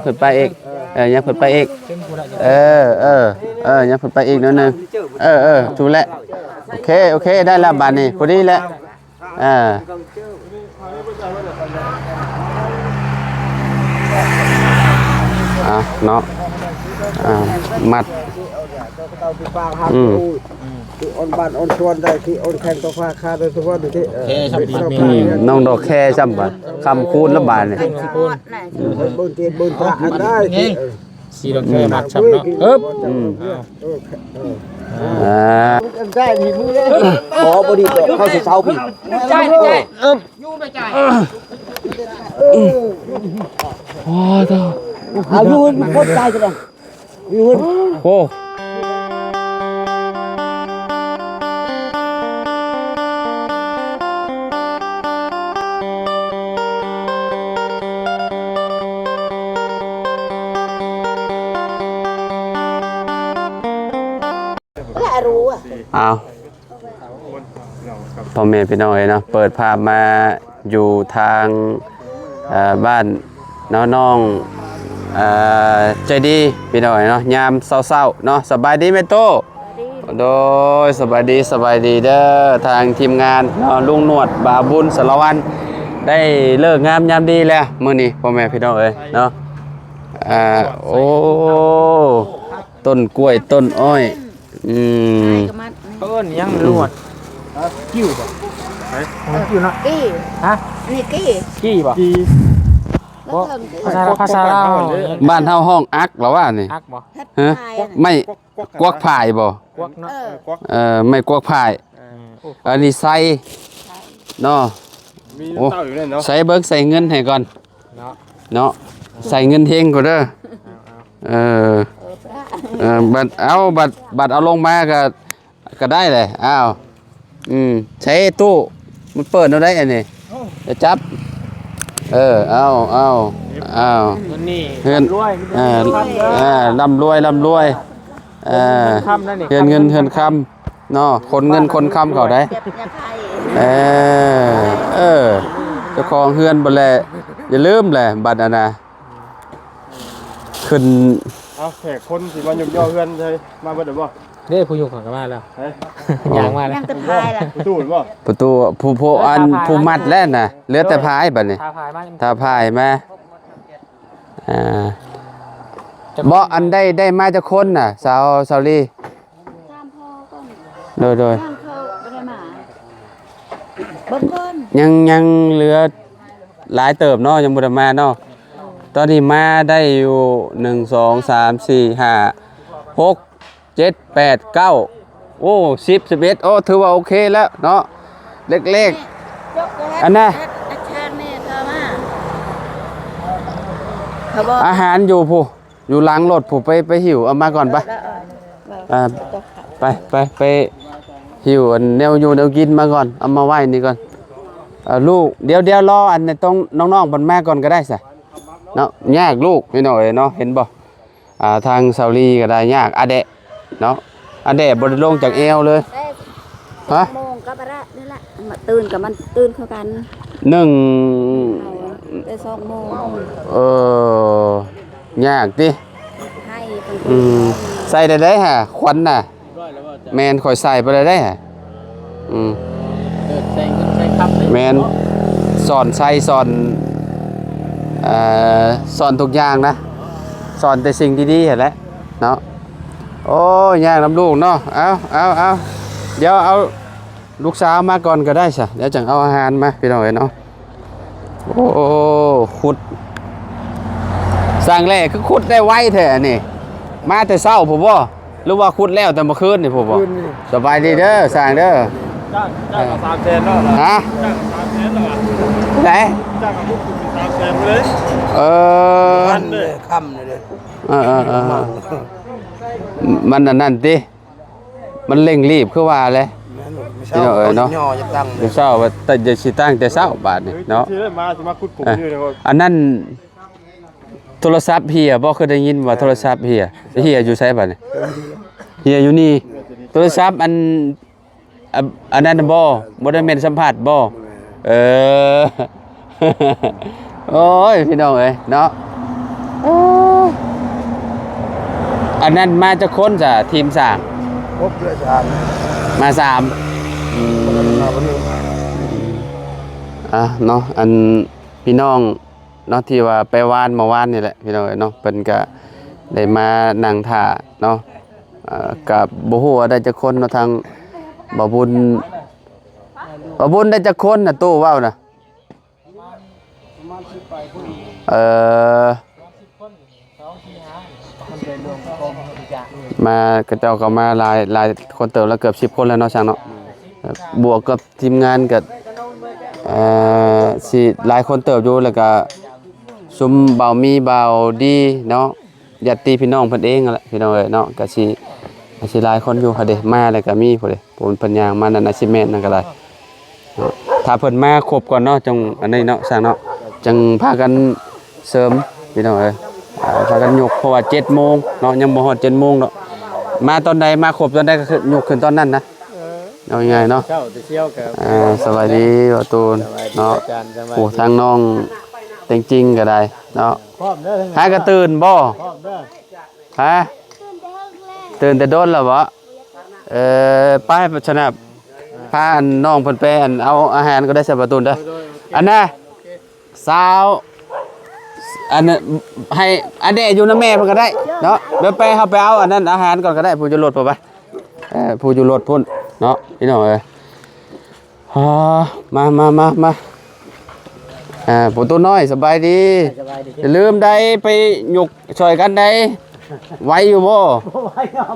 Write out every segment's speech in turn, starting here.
ຂຶ້ນໄປອີກ ເອີ ຍັບຂຶ້ນໄປອີກ ເອີ ເອີ ເອີ ຍັບຂຶ້ນໄປອີກໜ້ອຍໜຶ່ງ ເອີ ເອີ ຖືກແລ້ວ ໂອເຄ ໂອເຄ ໄດ້ແລ້ວບາດນີ້ ພໍດີແລ້ວ ເອີ ອ່ະເນາະ ອ່າ ມັດ ອືມ ທີ່ອ່ອນບ້ານອ່ອນສວນໄດ້ ທີ່ອ່ອນແຂ້ງຕໍ່ຟ້າຄາໄດ້ທຸກວັນນີ້ ເອີ ອືມ ນ້ອງດອກແຄຊ້ຳບາດ ຄຳຄູນລະບາດນີ້ ເບິ່ງເກດເບິ່ງພະອັນໃດ ສີດອກແຄມັດຊ້ຳເນາະ ເອີບ ອືມ ອ່າ ຂໍບໍ່ດີດອກ ເຂົາຊິເຊົາພີ້ ເອີບ ໂອ້ຍ ເອົາຢູ່ມັນຄົນຕາຍຈັງ ໂອ້ ອ້າວ ພໍ່ແມ່ພີ່ນ້ອງເອີຍເນາະ ເປີດພາບມາຢູ່ທາງ ເອີ ບ້ານເນາະ ນ້ອງ ເອີ ໃຈດີພີ່ນ້ອງເອີຍເນາະ ຍາມເຊົ້າໆເນາະ ສະບາຍດີແມ່ຕູ້ ໂດຍ ສະບາຍດີ ສະບາຍດີເດີ ທາງທີມງານເນາະ ລຸງໜວດ ບ່າວບຸນ ສາລະວັນ ໄດ້ເລີກງາມຍາມດີແລ້ວມື້ນີ້ ພໍ່ແມ່ພີ່ນ້ອງເອີຍເນາະ ອ່າ ໂອ້ ຕົ້ນກ້ວຍ ຕົ້ນອ້ອຍ ອືມ ເຂົາເອີ້ນຫຍັງ ລວດ ຫະ ກິ່ວບໍ່ ຫະ ກິ່ວເນາະ ກີ້ ຫະ ອັນນີ້ກີ້ ກີ້ບໍ່ ກີ້ ບໍ່ ພາສາ ພາສາລາວ ບ້ານເຮົາຮ້ອງອັກລະວ່ານີ້ ອັກບໍ່ ຫະ ໄມ້ ກວັກພາຍບໍ່ ກວັກເນາະ ເອີ ກວັກ ເອີ ໄມ້ກວັກພາຍ ເອີ ອັນນີ້ໃສ່ເນາະ ມີ ໂອ້ ເຕົ້າຢູ່ນັ້ນເນາະ ໃສ່ເບິ່ງ ໃສ່ເງິນໃຫ້ກ່ອນ ເນາະ ເນາະ ໃສ່ເງິນເຮັງກ່ອນເດີ ເອີ ເອີ ເອີ ບັດເອົາ ບັດ ບັດເອົາລົງມາກະ ກະໄດ້ແຫຼະ ອ້າວ ອືມ ໃສ່ຕູ້ ມັນເປີດແນວໃດອັນນີ້ ຈະຈັບ ເອີ ເອົາ ເອົາ ເອົາ ເງິນນີ້ ເຮືອນ ເອີ ເອີ ລ່ຳລວຍ ລ່ຳລວຍ ເອີ ເຮືອນເງິນເຮືອນຄຳ ເນາະ ຂົນເງິນຂົນຄຳເຂົ້າໄດ໋ ເອີ ເອີ ເຈົ້າຂອງເຮືອນບໍ່ແລະ ຢ່າລືມແຫຼະ ບັດອັນນະ ຂຶ້ນ ເອົາ ແຂກຄົນຊິມາຍົກຍໍເຮືອນໃສ່ ມາເບິດແລ້ວບໍ່ ເດ້ ຜູ້ຍົກເຂົາກໍມາແລ້ວ ເອີ ຍ່າງມາແລ້ວ ຍັງແຕ່ພາຍລະ ປະຕູບໍ່ ປະຕູ ຜູ້ ຜູ້ອັນ ຜູ້ມັດແລ້ວນະ ເຫຼືອແຕ່ພາຍບັດນີ້ ຖ້າພາຍມາ ຖ້າພາຍມາ ອ່າ ບໍ່ ອັນໄດ້ ໄດ້ມາຈັກຄົນນະ ສາວ ສາວລີ ສາມພໍ່ກ່ອນ ໂດຍ ໂດຍ ຍັງເຂົາບໍ່ໄດ້ມາ ເບິດກ່ອນ ຍັງ ຍັງເຫຼືອຫຼາຍເຕີບເນາະ ຍັງບໍ່ໄດ້ມາເນາະ ຕອນນີ້ມາໄດ້ຢູ່ ໜຶ່ງ ສອງ ສາມ ສີ່ ຫ້າ ຫົກ ເຈັດ ແປດ ເກົ້າ ໂອ້ ສິບ ສິບເອັດ ໂອ້ ຖືວ່າໂອເຄແລ້ວເນາະ ເລັກໆ ອັນນະ ອາຫານຢູ່ພຸ້ນ ຢູ່ຫຼັງລົດພຸ້ນ ໄປ ໄປຫິ້ວເອົາມາກ່ອນໄປ ເອີ ໄປ ໄປ ໄປຫິ້ວອັນແນວຢູ່ແນວກິນມາກ່ອນ ເອົາມາໄວ້ນີ້ກ່ອນ ເອີ ລູກ ດຽວ ດຽວລໍອັນຕົງນ້ອງໆເພິ່ນມາກ່ອນກໍໄດ້ຊະເນາະ ຍາກລູກ ພີ່ນ້ອງເອີຍເນາະ ເຫັນບໍ່ ອ່າ ທາງສາວລີກໍໄດ້ຍາກອະແດະເນາະ ອະແດະບໍ່ໄດ້ລົງຈາກແອວເລີຍ ຮະ ໂມງກໍບໍ່ໄດ້ນີ້ແຫຼະ ມາຕື່ນກໍມັນຕື່ນຄືກັນ ໜຶ່ງ ແຕ່ສອງໂມງ ເອີ ຍາກຕິ ໃຫ້ເພິ່ນ ອືມ ໃສ່ໄດ້ໃດຫາ ຂວັນນະ ແມ່ນ ຂ້ອຍໃສ່ບໍ່ໄດ້ເດ້ ອືມ ເອີ ໃສ່ເງິນໃສ່ຄຳເດ້ ແມ່ນ ເນາະ ສອນໃສ່ ສອນ ເອີ ສອນທຸກຢ່າງນະ ສອນແຕ່ສິ່ງດີໆຫັ້ນແຫຼະເນາະ ໂອ້ຍ ຍາກນຳລູກເນາະ ເອົາ ເອົາ ເອົາ ດຽວເອົາລູກສາວມາກ່ອນກໍໄດ້ຊະ ດຽວຈັ່ງເອົາອາຫານມາ ພີ່ນ້ອງເອີຍເນາະ. ໂອ້ ຂຸດ ຊ່າງແລ່ຄືຂຸດໄດ້ໄວແທ້ອັນນີ້ ມາແຕ່ເຊົ້າພຸ້ນບໍ່ ຫຼືວ່າຂຸດແລ້ວແຕ່ມື້ຄືນນີ້ພຸ້ນບໍ່? ຄືນນີ້ ສະບາຍດີເດີຊ່າງເດີ ຈ້າງ ຈ້າງກໍສາມແສນແລ້ວນະ ຮະ ຈ້າງກໍສາມແສນແລ້ວນະ ແຫຼະ ຈ້າງກໍສາມແສນເລີຍ ເອີ ມັນເດ້ ຄ່ຳເດ້ ເອີໆໆ ມັນອັນນັ້ນຕິ ມັນເລັ່ງລີບຄືວ່າແຫຼະ ແມ່ນ ມື້ເຊົ້າເນາະ ມື້ເຊົ້າວ່າແຕ່ຢາກຊິຕັ້ງແຕ່ເຊົ້າບາດນີ້ເນາະ ມາ ຊິມາຂຸດຂຸມຢູ່ ອັນນັ້ນໂທລະສັບເຫ່ຍບໍ່? ເຄີຍໄດ້ຍິນວ່າໂທລະສັບເຫ່ຍ ເຫ່ຍຢູ່ໃສບາດນີ້? ເຫ່ຍຢູ່ນີ້ ໂທລະສັບອັນ ອັນ ອັນນັ້ນບໍ່? ບໍ່ໄດ້ແມ່ນສຳພາດບໍ່? ເອີ ໂອ້ຍ ພີ່ນ້ອງເອີຍເນາະ ໂອ້ ອັນນັ້ນມາຈັກຄົນຊະ ທີມສ້າງ? ຄົບເຫຼືອສາມ ມາສາມ. ອືມ ມາບໍ່ເຖິງ. ອ່ະເນາະ ອັນພີ່ນ້ອງເນາະ ທີ່ວ່າໄປວານເມື່ອວານນີ້ແຫຼະ ພີ່ນ້ອງເອີຍເນາະ ເພິ່ນກະໄດ້ມານັ່ງຖ້າເນາະ. ເອີ ກະບໍ່ຮູ້ວ່າໄດ້ຈັກຄົນເນາະ ທາງບ່າວບຸນ ບ່າວບຸນໄດ້ຈັກຄົນນະ ຕູ້ເວົ້ານະ? ເອີ ມາ ເຂົາເຈົ້າກໍມາຫຼາຍ ຫຼາຍຄົນເຕີບແລ້ວ ເກືອບສິບຄົນແລ້ວເນາະ ຊ່າງເນາະ. ບວກກັບທີມງານກໍ ເອີ ຊິຫຼາຍຄົນເຕີບຢູ່ ແລ້ວກໍຊຸມບ່າວມີ ບ່າວດີເນາະ ຍາດຕິພີ່ນ້ອງເພິ່ນເອງຫັ້ນແຫຼະ ພີ່ນ້ອງເອີຍເນາະ. ກໍຊິ ກໍຊິຫຼາຍຄົນຢູ່ຫັ້ນເດ ມາແລ້ວກໍມີພຸ້ນເດ ຜູ້ເພິ່ນຍ່າງມານັ້ນນະ ຊິແມ່ນນັ້ນກໍໄດ້. ເນາະ ຖ້າເພິ່ນມາຄົບກ່ອນເນາະ ຈັ່ງອັນນີ້ເນາະ ຊ່າງເນາະ ຈັ່ງພາກັນເສີມ ພີ່ນ້ອງເອີຍ. ອ່າ ພາກັນຍົກ ເພາະວ່າເຈັດໂມງເນາະ ຍັງບໍ່ຮອດເຈັດໂມງດອກ. ມາຕອນໃດ ມາຄົບຕອນໃດກໍຄືຍົກຂຶ້ນຕອນນັ້ນນະ. ເອີ ເອົາງ່າຍໆເນາະ ເຊົ້າແຕ່ຊຽວກໍ ອ່າ ສະບາຍດີບ່າວຕູນ ສະບາຍດີ ເນາະ ອາຈານ ສະບາຍດີ. ໂອ້ ທາງນ້ອງເຕັງຈິງກໍໄດ້ເນາະ. ພ້ອມເດີ ຫາກະຕື່ນບໍ່? ພ້ອມເດີ. ຮະ? ຕື່ນແຕ່ດົນແລ້ວບໍ? ເອີ ໄປ ສະນັບ ພາອັນນ້ອງເພິ່ນໄປອັນເອົາອາຫານກໍໄດ້ ສະບາຍຕູນເດີ. ໂດຍໆ ໂອເຄ ອັນນະ ສາວ ອັນນັ້ນ ໃຫ້ອາແດະຢູ່ນຳແມ່ເພິ່ນກໍໄດ້ເນາະ. ດຽວໄປ ເຮົາໄປເອົາອັນນັ້ນ ອາຫານກ່ອນກໍໄດ້ ຜູ້ຢູ່ລົດພຸ້ນໄປ. ເອີ ຜູ້ຢູ່ລົດພຸ້ນເນາະ ພີ່ນ້ອງເອີຍ. ອ່າ ມາ ມາ ມາ ມາ. ອ່າ ປະຕູນ້ອຍ ສະບາຍດີ. ສະບາຍດີ. ຢ່າລືມໄດ້ໄປຍົກຊ່ອຍກັນໄດ້. ໄຫວຢູ່ບໍ່? ບໍ່ໄຫວເນາະ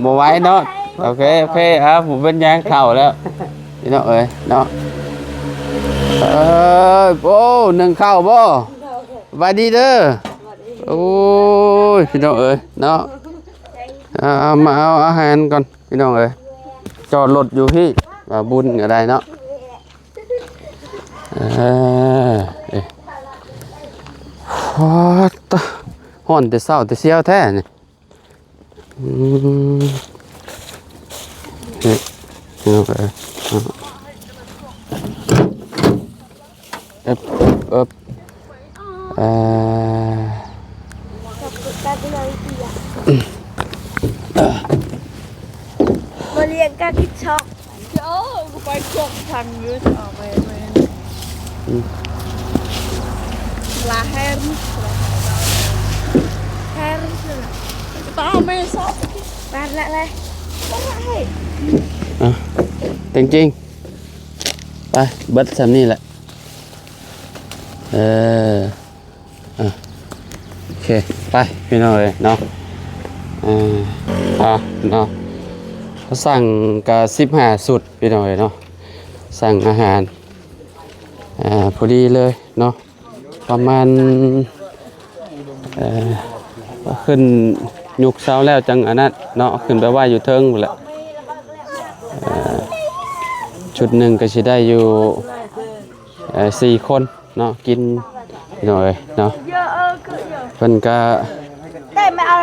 ບໍ່ໄຫວເນາະ. ໂອເຄ ໂອເຄ ອ່າ ບໍ່ເປັນຫຍັງ ເຖົ້າແລ້ວ ພີ່ນ້ອງເອີຍເນາະ. ເອີ ໂອ້ ໜຶ້ງເຂົ້າບໍ່? ສະບາຍດີເດີ. ໂອ້ຍ ພີ່ນ້ອງເອີຍເນາະ. ເອົາ ເອົາ ມາເອົາອາຫານກ່ອນ ພີ່ນ້ອງເອີຍ. ຈອດລົດຢູ່ພີ້ ວ່າບຸນກໍໄດ້ເນາະ. ເອີ ເອີ ໂອ້ ຕາ ຮ້ອນແຕ່ເຊົ້າແຕ່ຊຽວແທ້ນີ້. ອືມ ເອີ ເອີ ເອີ ເອີ ເອີ Beliau kan kicok. Yo, aku pakai kok tang gitu. ອືມ ລາແຮມ ແຮມ ຕາເມຊອບ ແປນແຫຼະເລີຍ ເອີ ເຕັງຈິງ ໄປ ເບິດສ່ຳນີ້ແຫຼະ ເອີ. ອ່ະ ໂອເຄ ໄປ ພີ່ນ້ອງເອີຍເນາະ. ເອີ ອ່ະ ເນາະ ເຮົາສັ່ງກະສິບຫ້າຊຸດ ພີ່ນ້ອງເອີຍເນາະ. ສັ່ງອາຫານ ອ່າ ພໍດີເລີຍເນາະ ປະມານ ເອີ ຂຶ້ນ ຍົກເຊົາແລ້ວຈັ່ງອັນນັ້ນເນາະ ຂຶ້ນໄປໄຫວ້ຢູ່ເທິງພຸ້ນແຫຼະ. ເອີ ຊຸດໜຶ່ງກະຊິໄດ້ຢູ່ ເອີ ສີ່ຄົນ ເນາະ ກິນ ພີ່ນ້ອງເອີຍເນາະ. ເພິ່ນກະ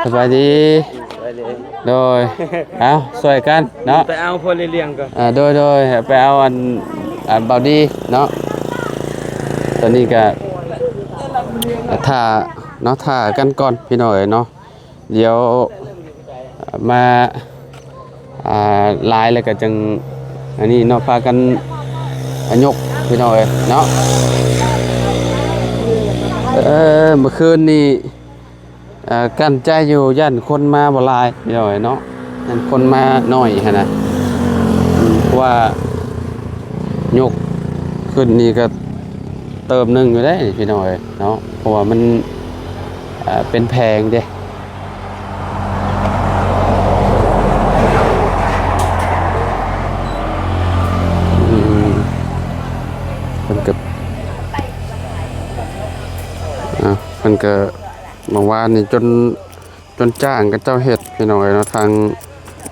ສະບາຍດີ ໂດຍ ເອົາ ຊ່ວຍກັນເນາະ ໄປເອົາພໍ່ເລ້ຽງກ່ອນ ອ່າ ໂດຍ ໂດຍ ໄປເອົາອັນ ອັນເບົາດີເນາະ. ຕອນນີ້ກະ ຖ້າເນາະ ຖ້າກັນກ່ອນ ພີ່ນ້ອງເອີຍເນາະ. ດຽວມາ ອ່າ ຫຼາຍແລ້ວກໍຈັ່ງອັນນີ້ເນາະ ພາກັນ ອາ ຍົກ ພີ່ນ້ອງເອີຍເນາະ. ເອີ ມື້ຄືນນີ້ ອ່າ ກັ້ນໃຈຢູ່ ຢ້ານຄົນມາບໍ່ຫຼາຍ ພີ່ນ້ອງເອີຍເນາະ ຢ້ານຄົນມາໜ້ອຍຫັ້ນນະ. ອືມ ເພາະວ່າຍົກຂຶ້ນນີ້ກໍເຕີບໜຶ່ງຢູ່ເດ້ ພີ່ນ້ອງເອີຍເນາະ ເພາະວ່າມັນ ອ່າ ເປັນແຜງເດ້. ອືມ ເພິ່ນກໍ ອ່າ ເພິ່ນກໍ ເມື່ອວານນີ້ຈົນ ຈົນຈ້າງເຂົາເຈົ້າເຮັດ ພີ່ນ້ອງເອີຍເນາະ ທາງ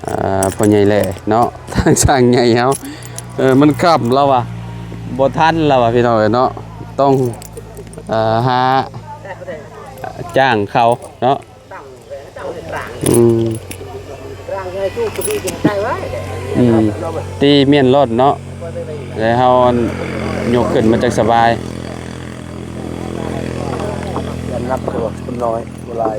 ອ່າ ພໍ່ໃຫຍ່ແຫຼະເນາະ ທາງຊ່າງໃຫຍ່ເຮົາ. ເອີ ມັນຄ່ຳແລ້ວວ່າ ບໍ່ທັນແລ້ວວ່າ ພີ່ນ້ອງເອີຍເນາະ ຕ້ອງ ເອີ ຫາຈ້າງເຂົາເນາະ. ອືມ ອືມ ຕີມ້ຽນໂລດເນາະ ແລ້ວເຮົາຍົກຂຶ້ນມັນຈັ່ງສະບາຍ. ຢາມນັບຕົວຄົນນ້ອຍບໍ່ຫຼາຍ.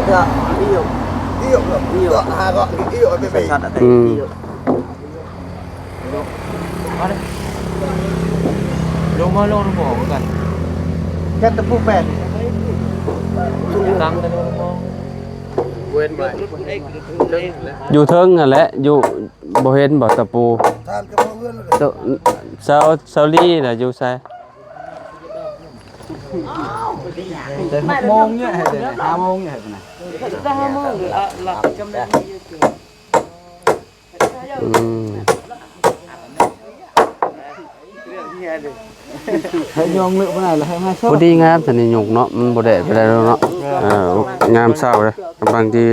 Iyo, iyo, iyo, ha, iyo, ອືມ ຢູ່ເທິງຫັ້ນແຫຼະ ຢູ່ ບໍ່ເຫັນບໍ່ຕະປູ? ເຈົ້າ ຊາວ ຊາວລີນະຢູ່ໃສ? ແຕ່ຫົກໂມງນີ້ໃຫ້ເດີນ ຫ້າໂມງນີ້ໃຫ້ເດີນນະ ແຕ່ຫ້າໂມງລະ ລະກຳລັງຢູ່ ອືມ ໃຫ້ຍ່ອງເລີກບໍ່ໄດ້ລະ ໃຫ້ມາຊອກ ພໍດີງາມຊັ້ນນີ້ ຍົກເນາະ ມັນບໍ່ແດດປານໃດດອກເນາະ ເອີ ງາມເຊົາເດ້ ກຳລັງດີ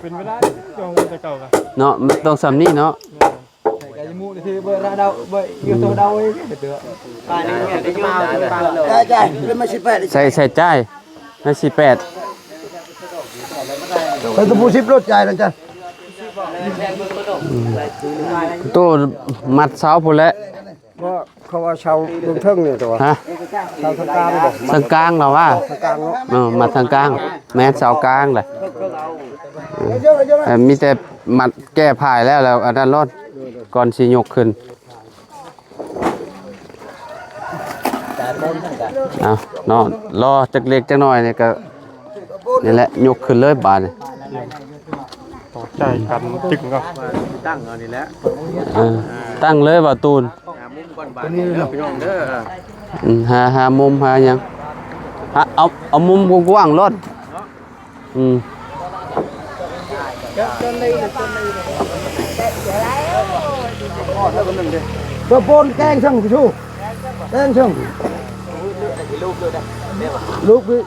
ເປັນເວລາເນາະ ເປັນເວລາເນາະ ເນາະ ມັນຕ້ອງສ່ຳນີ້ເນາະ. ໃສ່ ໃສ່ຈ່າຍໃຫ້ສິບແປດ ໃສ່ຕະປູສິບໂລດ ຈ່າຍນະ ອືມ ໂຕມັດເສົາພຸ້ນແຫຼະ ເພາະເຂົາວ່າເສົາເບື້ອງເທິງນີ້ຕົວະ ຮະ ເສົາທາງກາງບໍ່ ທາງກາງລະວ່າ ທາງກາງເນາະ ເອີ ມັດທາງກາງ ແມ່ນເສົາກາງແຫຼະ ເອີ ມີແຕ່ມັດແກ່ພາຍແລ້ວ ແລ້ວອັນນັ້ນໂລດ ກ່ອນຊິຍົກຂຶ້ນ. ເອົາເນາະ ລໍຈັກເລັກຈັກໜ້ອຍນີ້ກະ ນີ້ແຫຼະ ຍົກຂຶ້ນເລີຍບາດນີ້ ຕໍ່ໃຈກັນຈຶ່ງເອົາ ຕັ້ງເອົານີ້ແຫຼະ ເອີ ຕັ້ງເລີຍບ່າວຕູນ ຫາມຸມກ່ອນບາດນີ້ເດີ ພີ່ນ້ອງເດີ ອືມ ຫາ ຫາມຸມຫາຫຍັງ ຫາ ເອົາ ເອົາມຸມກວ້າງໆໂລດ ເນາະ ອືມ ໂຕໂປນແກງຊ່າງ ໂຕແກງຊ່າງ ລູກນີ້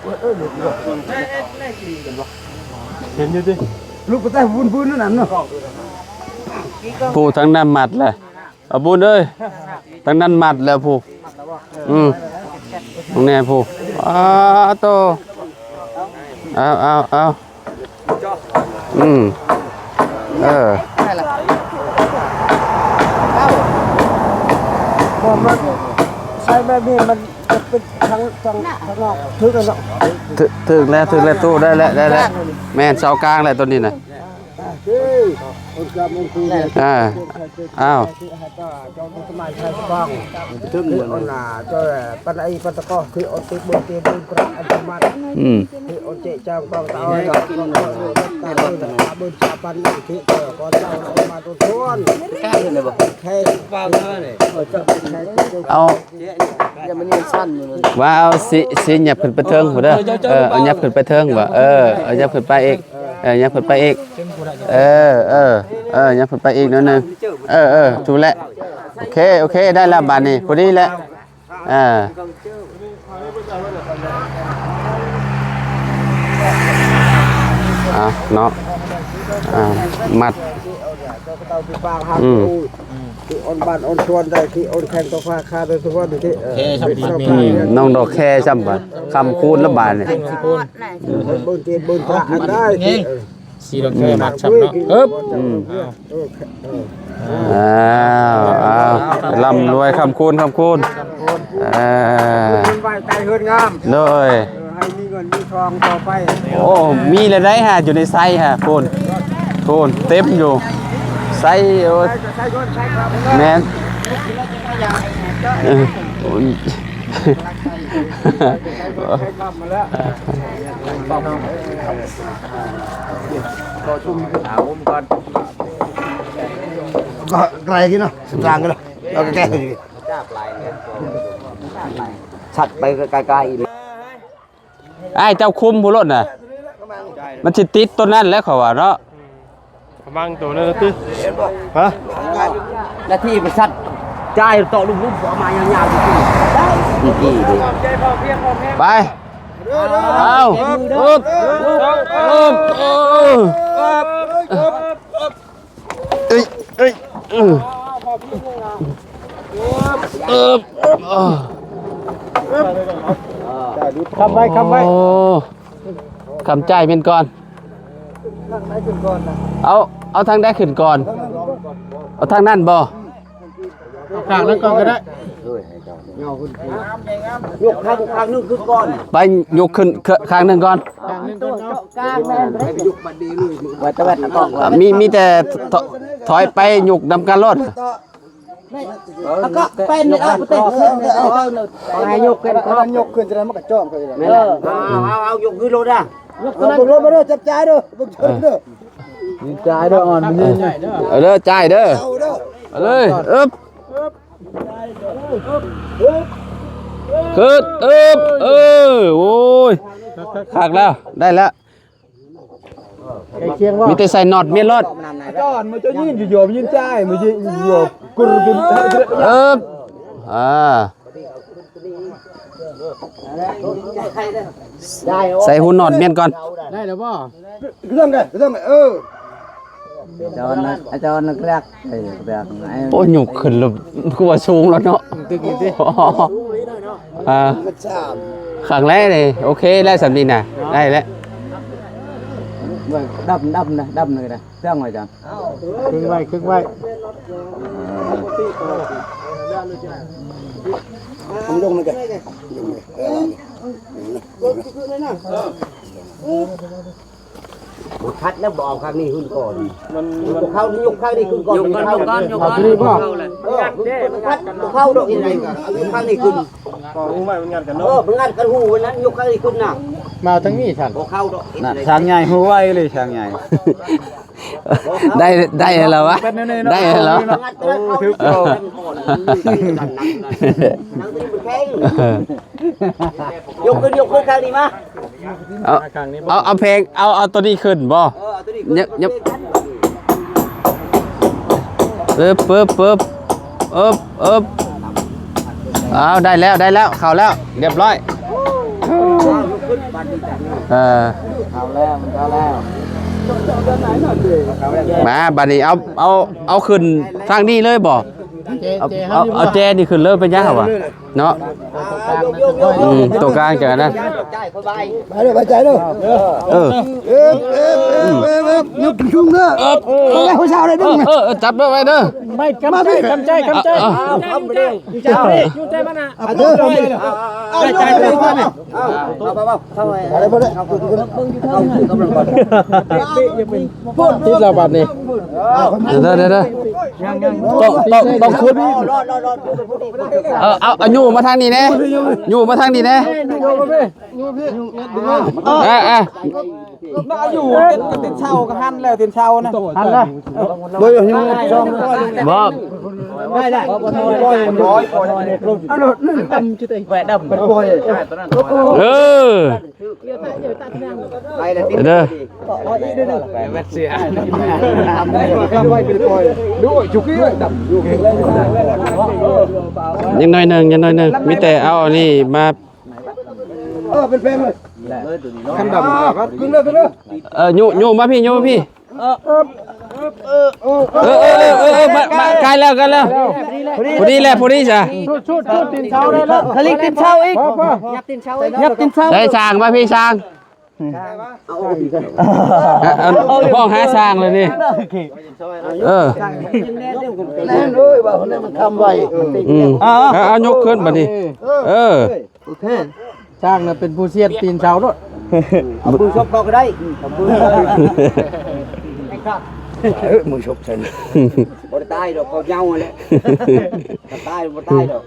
ເອີ ລູກນີ້ ເຫັນຢູ່ຕິ ລູກກະແຕບືນໆນັ້ນນະ ຜູ້ທາງນັ້ນມັດແຫຼະ. ອາບຸນເອີຍ ທາງນັ້ນມັດແລ້ວຜູ້ ອືມ ເບິ່ງແດ່ຜູ້ ອາໂຕ ເອົາ ເອົາ ເອົາ ອືມ ເອີ ບໍ່ ມັນໃສ່ແບບນີ້ມັນຈະເປັນທາງ ທາງ ທາງນອກ ຖືກແລ້ວເນາະ ຖືກ ຖືກແລ້ວ ຖືກແລ້ວ ຕູ້ ໄດ້ແລ້ວ ໄດ້ແລ້ວ ແມ່ນເສົາກາງແລ້ວໂຕນີ້ນະ. ອ່າ ອ້າວ ອືມ ເອົາ ວ່າເອົາຊິ ຊິຫຍັບຂຶ້ນໄປເທິງພຸ້ນເດີ ເອີ ເອົາຫຍັບຂຶ້ນໄປເທິງບໍ່ ເອີ ເອົາຫຍັບຂຶ້ນໄປອີກ ເອີ ຫຍັບຂຶ້ນໄປອີກ ເອີ ເອີ ຫຍັບຂຶ້ນໄປອີກໜ້ອຍໜຶ່ງ ເອີ ເອີ ຖືກແລ້ວ ໂອເຄ ໂອເຄ ໄດ້ແລ້ວບາດນີ້ ພໍດີແລ້ວ ເອີ ເອົາເນາະ ເອົາ ມັດ ອືມ ທີ່ອ່ອນບ້ານອ່ອນຊວນໄດ້ ທີ່ອ່ອນແຂ່ງຕໍ່ຟ້າຄາໄດ້ທຸກວັນນີ້ ເອີ ອືມ ນ້ອງດອກແຄຊ້ຳບາດ ຄຳຄູນລະບາດນີ້ ເບິ່ງເກດເບິ່ງພະໄດ້ ສີ່ດອກແຄມັດຊ້ຳເນາະ ເອີບ ອືມ ເອີ ເອີ ອ້າວ ອ້າວ ລ່ຳລວຍ ຄຳຄູນ ຄຳຄູນ ເອີ ເງິນໄວ້ໃຕ້ເຮືອນງາມ ໂດຍ ເອີ ໃຫ້ມີເງິນມີທອງຕໍ່ໄປ ໂອ້ ມີແລ້ວໄດ໋ຫາ ຢູ່ໃນໄຊຫາ ພຸ້ນ ພຸ້ນ ເຕັມຢູ່ ໄຊ ໂອ້ຍ ແມ່ນ ເອີ ກໍໄກກິນເນາະ ສະຕາງກັນເນາະ ເຮົາກໍແກ້ຢູ່ ຊັດໄປໄກໆ ອ້າຍເຈົ້າຄຸມຜູ້ໂລດນະ ມັນຊິຕິດໂຕນັ້ນແຫຼະ ຂ້ອຍວ່າເນາະ ກະມັງໂຕນັ້ນຕິ ຮະ ນາທີໄປຊັດ ຈ່າຍຕໍ່ລຸ່ມໆ ເອົາມາຍາວໆ ໄປ ເອົາ ອຶບ ອຶບ ເອີ ເອີຍ ເອີຍ ເອີ ເອີ ຄຳໄວ້ ຄຳໄວ້ ໂອ້ ຄຳຈ່າຍແມ່ນກ່ອນ ເອົາ ເອົາທາງໃດຂຶ້ນກ່ອນ ເອົາທາງນັ້ນບໍ່ ຂ້າງນັ້ນກ່ອນກໍໄດ້ ຍົກຂ້າງ ຂ້າງໜຶ່ງຂຶ້ນກ່ອນ ໄປຍົກຂຶ້ນ ຂ- ຂ້າງໜຶ່ງກ່ອນ ຂ້າງໜຶ່ງກ່ອນເນາະ ໄປຍົກບັດນີ້ເລີຍ ວ່າແຕ່ວ່າຕ້ອງ ອ່າ ມີ ມີແຕ່ ຖ- ຖອຍໄປຍົກນຳກັນໂລດ ແລ້ວກໍເປັນເອົາໄປເຕະ ໃຫ້ຍົກຂຶ້ນກ່ອນ ຍົກຂຶ້ນຈະໄດ້ມັນກໍຈ້ອງເຂົາຢູ່ແລ້ວ ແມ່ນແຫຼະ ເອີ ເອົາ ເອົາ ເອົາ ຍົກຂຶ້ນໂລດນະ ຍົກຂຶ້ນ ເອົາ ເບິ່ງໂລດ ເບິ່ງໂລດ ຈັບຈ່າຍເດີ ເບິ່ງໂລດເດີ ຈ່າຍເດີ ອ່ອນມັນນີ້ ເອີ ເດີ ຈ່າຍເດີ ເອົາເດີ ເອົາເລີຍ ເອີບ ຂຶ້ນ ເອີບ ເອີ ໂອ້ຍ ຄັກແລ້ວ ໄດ້ແລ້ວ ໃກ້ຄຽງບໍ່ ມີແຕ່ໃສ່ນັອດແມ່ນໂລດ ຈອນ ມັນຈະຍິງຢູ່ ຍິງຈ່າຍ ມັນຍິງຢູ່ ກຸຣກິນ ເອີບ ອ່າ ໃສ່ຫູນັອດແມ່ນກ່ອນ ໄດ້ແລ້ວບໍ່? ເລື່ອງໄງ ເລື່ອງໄງ ເອີ ອາຈານນະ ອາຈານນະເກລັກ ເອີ ເກລັກ ໂອ້ຍ ຍົກຂຶ້ນແລ້ວ ຄືວ່າສູງແລ້ວເນາະ ຕຶກນີ້ຕິ ອ່າ ຄັ້ງແລກນີ້ ໂອເຄແລ້ວ ສ່ຳນີ້ນະ ໄດ້ແລ້ວ ດຳ ດຳນະ ດຳນະ ເຄື່ອງໄວ້ອາຈານ ຄຶງໄວ້ ຄຶງໄວ້ ເອີ ເອົາລົງມາເດີ ລົງມາເດີ ເອີ ບໍ່ຄັດແລ້ວ ບໍ່ເອົາຂ້າງນີ້ຂຶ້ນກ່ອນ ມັນ ມັນບໍ່ເຂົ້າ ຍົກຂ້າງນີ້ຂຶ້ນກ່ອນ ຍົກກ່ອນ ຍົກກ່ອນ ຍົກກ່ອນ ເຂົ້າແລ້ວ ເອີ ບໍ່ຄັດ ບໍ່ເຂົ້າດອກ ອີ່ຫຍັງກໍເອົາຍົກຂ້າງນີ້ຂຶ້ນ ກໍຫູໄວ້ມັນງັດກັນ ເອີ ເນາະ ມັນງັດກັນຫູໄວ້ນັ້ນ ຍົກຂ້າງນີ້ຂຶ້ນນະ ມາທາງນີ້ຊັ້ນ ບໍ່ເຂົ້າດອກ ນະ ຊ່າງໃຫຍ່ຫູໄວເລີຍ ຊ່າງໃຫຍ່ ໄດ້ ໄດ້ແລ້ວວະ ໄດ້ແລ້ວ ໂອ້ ຖືກ ເອີ ຍົກຂຶ້ນ ຍົກຂຶ້ນຂ້າງນີ້ມາ ເອົາ ເອົາ ເອົາແພງ ເອົາ ເອົາໂຕນີ້ຂຶ້ນບໍ່? ເອີ ເອົາໂຕນີ້ຂຶ້ນ ເອີບ ເອີບ ເອີບ ເອີບ ເອີບ ເອົາ ໄດ້ແລ້ວ ໄດ້ແລ້ວ ເຂົ້າແລ້ວ ລຽບຮ້ອຍ ເອີ ເຂົ້າແລ້ວ ເຂົ້າແລ້ວ ມາ ບາດນີ້ເອົາ ເອົາ ເອົາຂຶ້ນທາງນີ້ເລີຍບໍ່? ເອົາ ເອົາແຈນີ້ຂຶ້ນເລີຍ ເປັນຫຍັງຫວາ? ເນາະ ອືມ ໂຕກາງຈະອັນນັ້ນ ໄປເດີ ໄປໃຈເດີ ເອີ ເອີ ເອີ ຍົກສູງເດີ ເອີ ເອີ ຜູ້ສາວໄດ້ດຶງ ເອີ ເອີ ຈັບໄວ້ເດີ ໄປກຳໃຈ ກຳໃຈ ກຳໃຈ ເອີ ກຳໃຈ ກຳໃຈ ຢູ່ໃຈມັນນະ ເອົາເດີ ໄປໃຈ ເອົາ ເອົາ ເອົາ ເອົາ ເອົາ ເອົາ ເອົາ ເອົາ ຕິດແລ້ວບາດນີ້ ເດີ ເດີ ເດີ ຕ້ອງ ຕ້ອງ ຕ້ອງຂຸດ ເອີ ເອົາ ເອົາ ຍູ້ມາທາງນີ້ແດ່ ຍູ້ມາທາງນີ້ແດ່ ເອີ ເອີ ມາຢູ່ ຕີນເຊົາກໍຫັນແລ້ວ ຕີນເຊົານະ ຫັນແລ້ວ ບໍ່ຢູ່ ບໍ່ ໄດ້ ໄດ້ ເອົາໂລດ ດຳ ແຫວະດຳ ເອີ ໄປເດີ ຍັງໜ້ອຍໜຶ່ງ ຍັງໜ້ອຍໜຶ່ງ ມີແຕ່ເອົາອັນນີ້ມາ ເອີ ເປັນແພງເລີຍ ຄັນດຳ ຂຶ້ນເລີຍ ຂຶ້ນເລີຍ ເອີ ຍູ້ ຍູ້ມາພີ້ ຍູ້ມາພີ້ ເອີ ເອີ ເອີ ມາ ມາ ໃກ້ແລ້ວ ໃກ້ແລ້ວ ພໍດີແຫຼະ ພໍດີຊະ ຊຸດ ຊຸດ ຊຸດ ຕີນເຊົາໄດ້ແລ້ວ ຄະລິກຕີນເຊົາອີກ ຍັບຕີນເຊົາ ຍັບຕີນເຊົາ ໃສ່ຊ່າງມາພີ້ຊ່າງ ເອົາ ເອົາ ຫ້ອງຫາຊ່າງເລີຍນີ້ ເອີ ແນ່ນເລີຍວ່າຄົນນີ້ມັນຄຳໄວ ອືມ ເອົາ ເອົາ ຍົກຂຶ້ນບາດນີ້ ເອີ ໂອເຄ ຊ່າງນະເປັນຜູ້ສຽດຕີນເຊົາໂລດ ເອົາມືຊົກເຂົາກໍໄດ້ ເອົາມື ເອີ ມືຊົກໃສ່ ບໍ່ໄດ້ຕາຍດອກ ເຂົາເຍົາຫັ້ນແຫຼະ ຕາຍບໍ່ຕາຍດອກ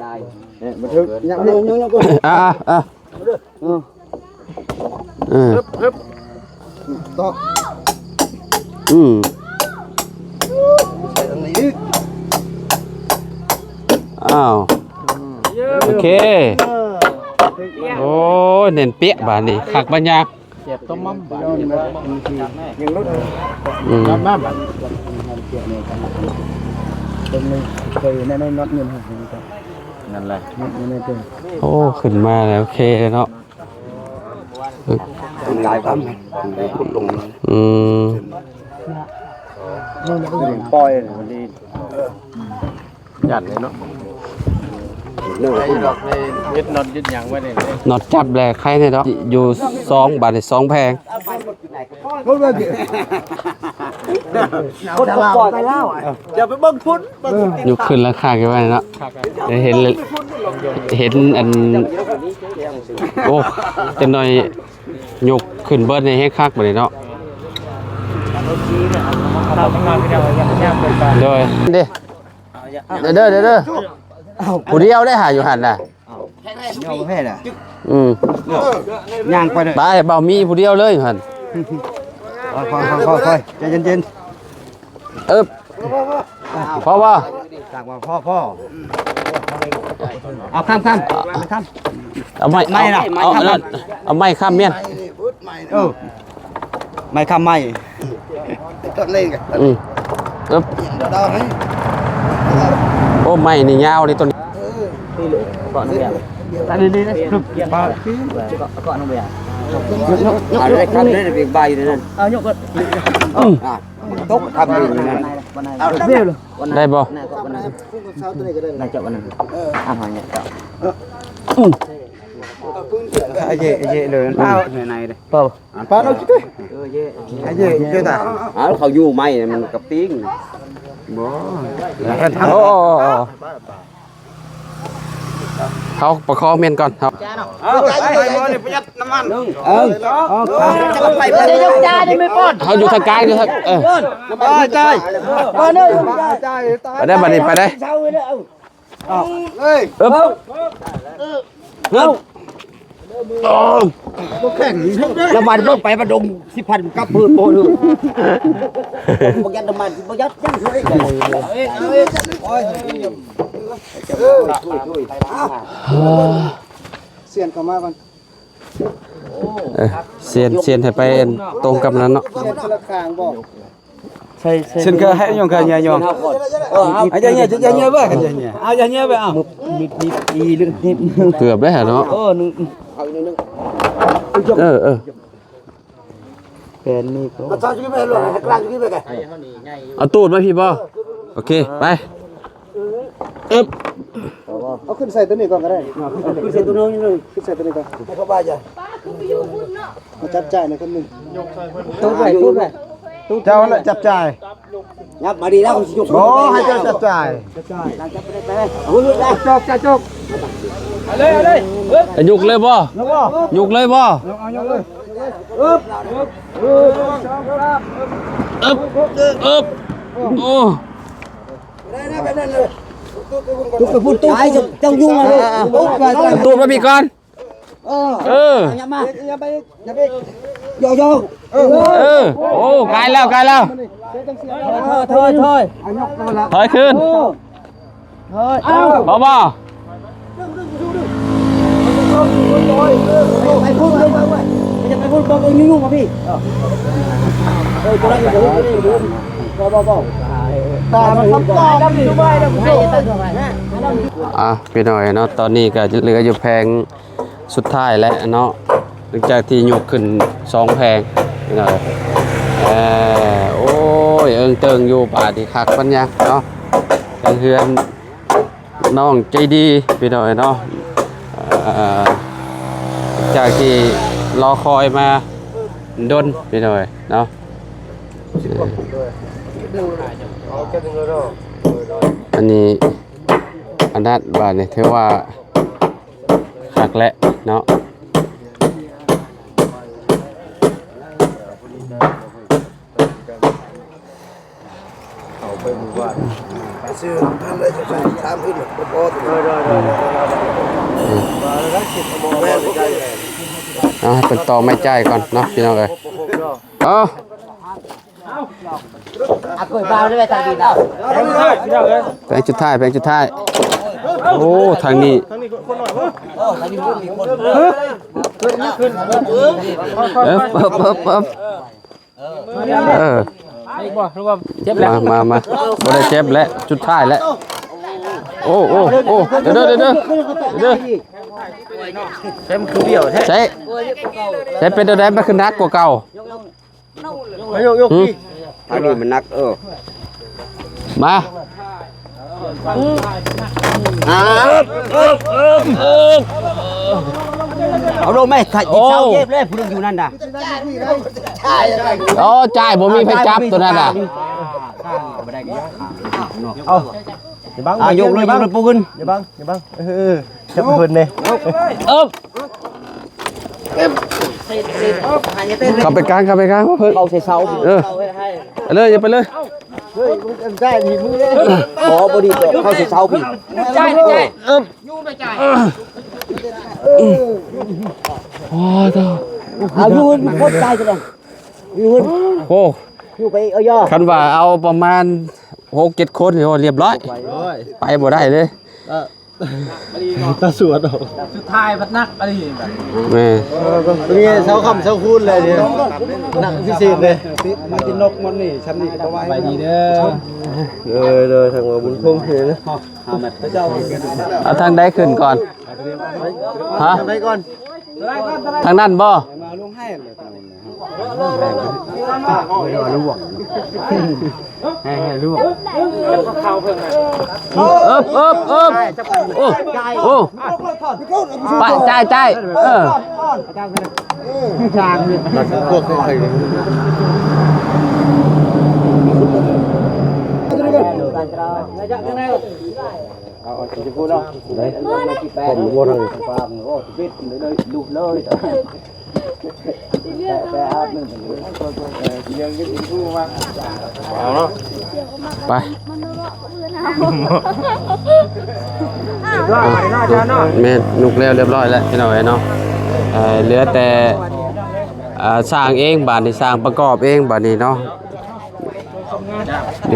ຕາຍ ເອີ ບໍ່ຖືກ ຍັງ ຍັງ ຍັງ ຍັງ ອ່າ ອ່າ ເອີ ເອີ ຮຶບ ຮຶບ ຕອກ ອືມ ໃສ່ທາງນີ້ອີກ ອ້າວ ອືມ ໂອເຄ ໂອ້ຍ ແໜ້ນເປະບາດນີ້ ຄັກບາດຍາກ ເຈັບຕົ້ມມັມບາດ ຍັງຫຼຸດ ອືມ ນັດມາບາດ ເບິ່ງເລີຍ ເຄີຍແນ່ນອນນັດເງິນ ນັ້ນແຫຼະ ໂອ້ ຂຶ້ນມາແລ້ວ ໂອເຄເນາະ ຫຼາຍຄຳ ອືມ ປ່ອຍ ຢ້ານເລີຍເນາະ ເຮັດນັອດເຮັດຫຍັງໄວ້ນີ້ ນັອດຈັບແຫຼະ ໄຄແນ່ດອກ ຢູ່ສອງບາດນີ້ ສອງແຜງ. ຄົນກໍປ່ອຍໄປແລ້ວ ຢ່າໄປເບິ່ງພຸ້ນ ເບິ່ງ ຍົກຂຶ້ນລາຄາກັນໄວ້ເນາະ ໄດ້ເຫັນ ເຫັນອັນ ໂອ້ ຈັກໜ່ອຍຍົກຂຶ້ນເບິດນີ້ແຮງຄັກບາດນີ້ເນາະ ໂດຍ ເດ້ ເດີ ເດີ ເດີ ຜູ້ດຽວໄດ້ຫາຢູ່ຫັ້ນນະ ຍ່າງໄປເລີຍ ໄປ ເບົາມີຜູ້ດຽວເລີຍຫັ້ນ ຄ່ອຍໆ ຄ່ອຍໆ ໃຈເຢັນໆ ເອີບ ພໍບໍ່ ຈາກວ່າພໍ ພໍ ເອົາຂ້າມ ຂ້າມ ຂ້າມ ເອົາໄມ້ ໄມ້ນະ ເອົາ ເອົາ ເອົາໄມ້ຂ້າມແມ່ນ ເອີ ໄມ້ຄ້ຳໄມ້ ອືມ ເອີບ ໂອ້ ໄມ້ນີ້ຍາວເດ້ຕົວນີ້ ເກາະນ້ອງເບຍ ອັນນີ້ ນີ້ ເກາະນ້ອງເບຍ ເອົາໄດ້ຄັນເດ້ ເບຍໃບຢູ່ນັ້ນ ເອົາຍົກ ອືມ ຕົກທຳຢູ່ນັ້ນ ເອົາ ໄດ້ບໍ່ ນາຍເກາະວັນນັ້ນ ນາຍເກາະວັນນັ້ນ ເອີ ອ່າ ຫາຍເກາະ ອືມ ອາເຢ ອາເຢເລີຍ ເອົາ ໃນໆເດ້ ເປົ່າ ປານເອົາຈິເຕ ເອີເຢ ອາເຢເຈຕາ ເອົາ ເຂົາຢູ່ໄມ້ມັນກະປີ້ງ ບໍ່ ໂອ້ ເຮົາປະຄອງແມ່ນກ່ອນ ເຮົາ ເອົາ ໄປໝໍນີ້ປະຢັດນ້ຳມັນ ເອີ ເອົາ ໄປ ໄປ ໄປ ເຮົາຢູ່ທາງກາງ ຢູ່ທາງ ເອີ ໄປ ໄປ ໄປເດີ ໄປເດີ ບາດນີ້ ໄປເດີ. ເອົາເລີຍ ເອີບ ເອີບ ເອົາ ບໍ່ແຂງ ນ້ຳມັນລົງໄປ ມັນລົງສິບພັນກັບເພີ່ມບໍ່ເດີ ບໍ່ຍັດນ້ຳມັນ ບໍ່ຍັດ ຍັດເລີຍ ເອີ ສ່ຽນເຂົ້າມາກ່ອນ. ເອີ ສ່ຽນ ສ່ຽນໃຫ້ໄປຕົງກັບນັ້ນເນາະ ສ່ຽນຄົນລະຂ້າງບໍ່ ໃສ່ ໃສ່ ເຊັ່ນກໍໃຫ້ຍອງກັນຍາຍອງ ເອີ ເອົາ ເອົາ ເອົາ ເກືອບໄດ້ຫາເນາະ ເອີ ໜຶ່ງ ເອີ ເອີ ແປນນີ້ກໍ ເອົາຕູດມາພີ້ບໍ່ ໂອເຄ ໄປ. ເອີບ ເອົາຂຶ້ນໃສ່ຕົວນີ້ກ່ອນກໍໄດ້ ເອົາຂຶ້ນໃສ່ຕົວນີ້ ຂຶ້ນໃສ່ຕົວນີ້ກ່ອນ ໃຫ້ເຂົາບາຍໃຈ ເອົາຈັບຈ່າຍໃນຄົນໜຶ່ງ ຕູດໄວ້ ຕູດໄວ້ ເຈົ້າແຫຼະຈັບຈ່າຍ ຍັບມາດີແລ້ວ ໂອ້ ໃຫ້ເຈົ້າຈັບຈ່າຍ ເອົາເລີຍ ເອົາເລີຍ ເອົາເລີຍ ຍົກເລີຍບໍ່ ຍົກເລີຍບໍ່ ຍົກເລີຍບໍ່ ຍົກເອົາ ຍົກເລີຍ ເອີບ ເອີບ ເອີບ ໂອ້ ຕຸກໄປພຸ້ນ ຕຸກ ເຈົ້າ ເຈົ້າຍຸງເລີຍ ຕຸກໄປ ຕູດມາພີ້ກ່ອນ ເອີ ເອີ ເອົາຫຍັບມາ ຫຍັບໄປອີກ ຫຍັບໄປອີກ ຫຍັບໄປອີກ ໂຍກ ໂຍກ ເອີ ເອີ ໂອ້ ກາຍແລ້ວ ກາຍແລ້ວ ຖອຍ ຖອຍ ຖອຍ ຖອຍ ເອົາຍົກມາລະ ຖອຍຄືນ ເອີ ຖອຍ ເອົາ ພໍບໍ່ ໄປພຸ້ນ ໄປພຸ້ນ ບໍ່ ບໍ່ ຍຸງໆມາພີ້ ເອີ ໂຕນັ້ນ ບໍ່ ບໍ່ ບໍ່ ຕາມມັນ ອ່າ ພີ່ນ້ອງເນາະ ຕອນນີ້ກໍເຫຼືອຢູ່ແຜງສຸດທ້າຍແລ້ວເນາະ ຫຼັງຈາກທີ່ຍົກຂຶ້ນສອງແຜງ ພີ່ນ້ອງ ເອີ ໂອ້ຍ ເອີງເຕີງຢູ່ ບາດນີ້ຄັກປັນຫຍັງເນາະ ທາງເຮືອນ ນ້ອງໃຈດີພີ່ນ້ອງເນາະ ເອີ ຈາກທີ່ລໍຄອຍມາດົນພີ່ນ້ອງເນາະ ອັນນີ້ ອັນນັ້ນບາດນີ້ຖືວ່າຄັກແຫຼະເນາະ. ເຂົ້າໄປໝູ່ບ້ານ ໄປຊື້ຫັ້ນເລີຍ ສາມຄືນບໍ່ພໍ. ໂດຍ ໂດຍ ໂດຍ ໂດຍ ອ່າ ເພິ່ນຕໍ່ໄມ້ຈ່າຍກ່ອນເນາະ ພີ່ນ້ອງເອີຍ. ເອົາ ແຜງສຸດທ້າຍ ແຜງສຸດທ້າຍ. ໂອ້ ທາງນີ້ ເອີບ ເອີບ ເອີບ ເອີ ບໍ່ ຫຼືວ່າເຈັບແລ້ວ ມາ ມາ ມາ ບໍ່ໄດ້ເຈັບແລ້ວ ສຸດທ້າຍແລ້ວ. ໂອ້ ໂອ້ ໂອ້ ເດີ ເດີ ເດີ ເດີ ໃຊ້ມັນຄືບ້ຽວແທ້ ໃຊ້ ໃຊ້ເປັນແນວໃດ ມັນຄືໜັກກວ່າເກົ່າ ຍົກ ຍົກ ທາງນີ້ມັນໜັກ ເອີ ມາ ອ່າ ເອີບ ເອີບ ເອີບ ເອີບ. ເອົາລົງໄໝ ໂອ້ ເຊົາເຈັບເລີຍ ຜູ້ໜຶ່ງຢູ່ນັ້ນນະ. ໂອ້ ຈ່າຍ ບໍ່ມີໃຜຈັບໂຕນັ້ນນະ. ເອົາ ຢ່າບັງ ອ່າ ຍົກເລີຍ ຍົກເລີຍ ປູຂຶ້ນ ຢ່າບັງ ຢ່າບັງ ເອີ ຈັບເພິ່ນເດ້. ເອີບ ເຂົ້າໄປກາງ ເຂົ້າໄປກາງ ເພິ່ນ ເຂົ້າໃສ່ເສົາ. ເອີ ໄປເລີຍ ຢ່າໄປເລີຍ. ເຮີ້ຍ ມຶງຈະໄດ້ໜີມືເດ້. ບໍ່ ບໍ່ດີດອກ ເຂົ້າໃສ່ເສົາພີ້. ເອີບ ໂອ້ ເອົາຢູ່ ມັນຄົນຕາຍຊະແລ້ວ. ຢູ່ ໂອ້ ຢູ່ໄປເອົາຢາ ຄັນວ່າເອົາປະມານຫົກເຈັດຄົນນີ້ ໂອ້ ລຽບຮ້ອຍ ໂອ້ຍ ໄປບໍ່ໄດ້ເລີຍ. ເອີ ຕາສວດອອກ ສຸດທ້າຍພັດໜັກອັນນີ້ແບບ ແມ່ນ ເອີ ນີ້ເຊົາຄ່ຳເຊົາຄູນເລີຍນີ້ ໜັກພິເສດເລີຍ. ມັນຊິນົກມັນນີ້ ຊ່ຳນີ້ກໍບໍ່ໄຫວ. ສະບາຍດີເດີ ເອີ ໂດຍ ທາງວ່າບຸນພົມເຫັນນະ. ເອົາທາງໃດຂຶ້ນກ່ອນ? ຮະ? ທາງໃດກ່ອນ? ທາງນັ້ນບໍ່? ເອີບ ເອີບ ເອີບ ໂອ້ ໂອ້ ໄປ ຈ່າຍ ຈ່າຍ ເອີ. ເອົາ ເອົາ ຊິພູດເນາະ ເດ້ ຜົມບໍ່ທັງ ລຸກເລີຍ ເອົາເນາະ ໄປ ແມ່ນ ລຸກແລ້ວ ລຽບຮ້ອຍແລ້ວ ພີ່ນ້ອງເອີຍເນາະ. ເອີ ເຫຼືອແຕ່ ອ່າ ສ້າງເອງ ບາດນີ້ ສ້າງປະກອບເອງ ບາດນີ້ເນາະ.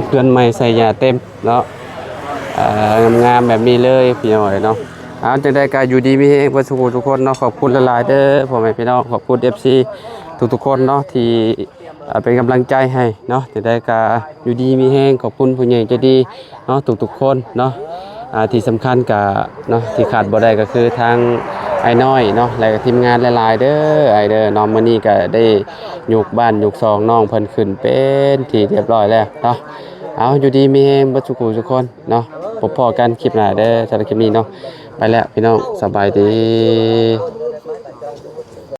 ເຮືອນໃໝ່ໃສ່ຫຍ້າເຕັມເນາະ ເອີ ງາມໆແບບນີ້ເລີຍ ພີ່ນ້ອງເອີຍເນາະ. ເອົາ ຈັ່ງໃດກໍຢູ່ດີມີແຮງເບິດສູ່ຜູ້ທຸກຄົນເນາະ. ຂອບຄຸນຫຼາຍໆເດີພໍ່ແມ່ພີ່ນ້ອງ ຂອບຄຸນເອັຟຊີທຸກໆຄົນເນາະ ທີ່ ເປັນກຳລັງໃຈໃຫ້ເນາະ. ຈັ່ງໃດກໍຢູ່ດີມີແຮງ ຂອບຄຸນຜູ້ໃຫຍ່ໃຈດີເນາະ ທຸກໆຄົນເນາະ. ອ່າ ທີ່ສຳຄັນກະເນາະ ທີ່ຂາດບໍ່ໄດ້ກໍຄືທາງອ້າຍນ້ອຍເນາະ ແລະ ທີມງານຫຼາຍໆເດີ ອ້າຍເດີເນາະ. ມື້ນີ້ກໍໄດ້ຍົກບ້ານຍົກຊ່ອງນ້ອງເພິ່ນຂຶ້ນເປັນທີ່ຮຽບຮ້ອຍແລ້ວເນາະ. ເອົາ ຢູ່ດີມີແຮງເບິດສູ່ຜູ້ທຸກຄົນເນາະ. ພົບພໍ້ກັນຄລິບໜ້າເດີ ສຳລັບຄລິບນີ້ເນາະ ໄປແລ້ວພີ່ນ້ອງ ສະບາຍດີ.